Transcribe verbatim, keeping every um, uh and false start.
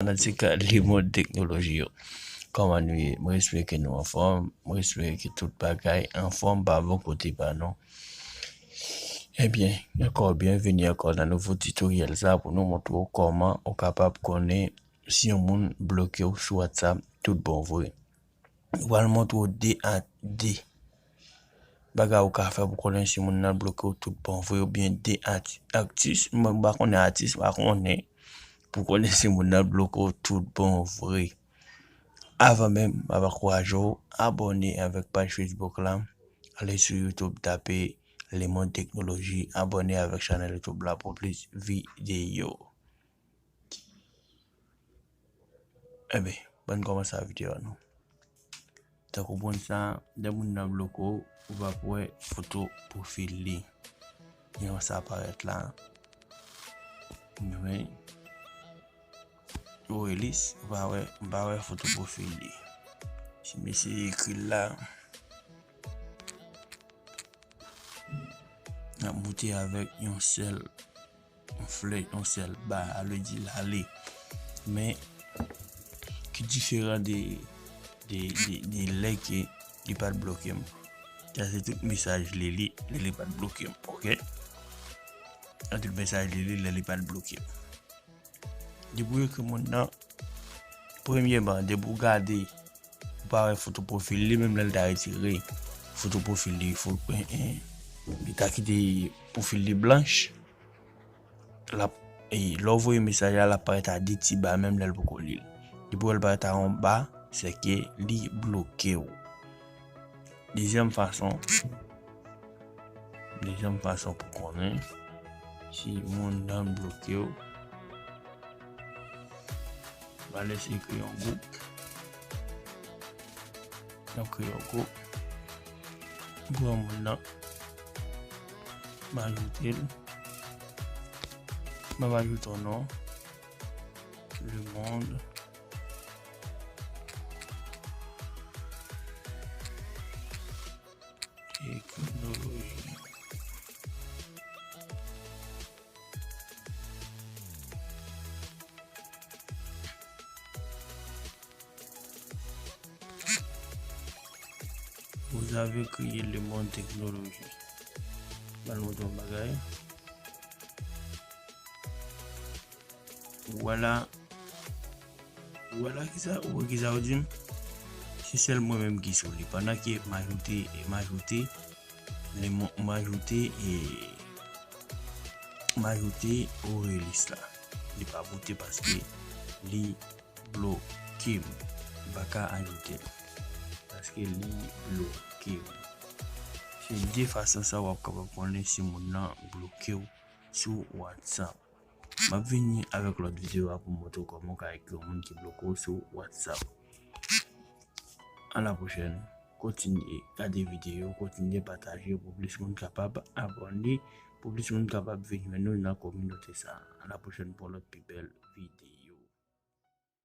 Fanatik Lemond Teknoloji yo. Kòman nou ye? Mwen espere ke nou anfòm. Mwen espere ke tout bagay anfòm pa bò kote pa nou. Ebyen, ankò, byenveni ankò nan nouvo tutoriel sa pou nou montre w kòman ou kapab konnen si yon moun bloke w sou WhatsApp tout bon vre. Mwen pral montre w de a de bagay ou ka fè pou konnen si moun nan bloke w tout bon vre oubyen de ati-, atis, mwen pa konnen atis, pa konnen pou konnen si moun nan bloke w tout bon vre. Avan menm, m ap ankouraje w abòne avèk paj Facebook la. Ale sou YouTube, tape Lemond Teknoloji, abòne avèk chanèl YouTube la pou plis videyo. Enben, bann kòmanse a videyo a nou. Tankou moun sa, lè moun nan bloke w, ou p ap wè foto pwofil li. Jan sa parèt la. Mwen, Orelis, ou pa wè, m pa wè foto pwofil li. Si m eseye ekri l la, n ap moute avèk yon sèl yon flèch, yon sèl ba, sa vle di l ale. Men, ki diferan de, de, de, de lè ke li pa t bloke m. Sa se tout mesaj li li, lè li pa t bloke m, oke? Sa tout mesaj li li, lè li pa t bloke m. Depi w ekri moun nan, premyèman, depi w gade, ou pa wè foto pwofil li, menm lè l ta retire foto pwofil li, fo-, en, en, li ta kite pwofil li blanch, l ap, e, lè w voye mesaj la, l ap parèt a de ti ba, menm lè l poko li l. Depi w wè l parèt a yon ba, se ke li bloke w. Dezyèm fason, dezyèm fason pou konnen si moun nan bloke w, m al eseye kreye yon gwoup. M ap kreye yon gwoup. Granmoun nan. M ajoute l. M ap ajoute yon non. Lemond Teknoloji. Vous avez créé Lemond Teknoloji. Ban nou yon bagay. Vwala. Vwala kisa, ou wè kisa yo di m? Se sèl mwen menm ki sou li. Pandan ke m ajoute, m ajoute, Lemond, m ajoute, e, m ajoute Orelis la. Li pa moute paske li bloke m. M pa ka ajoute l. Paske li bloke m. Se de fason sa w ap kapab konnen si moun nan bloke w sou WhatsApp. M ap vini avèk lòt videyo a pou m montre w kòman w ka ekri yon moun ki bloke w sou WhatsApp. A la pwochèn. Kontinye gade videyo, kontinye pataje pou plis moun kapab abòne, pou plis moun kapab vin jwenn nou nan kominote sa a. A la pwochèn pou yon lòt pi bèl videyo.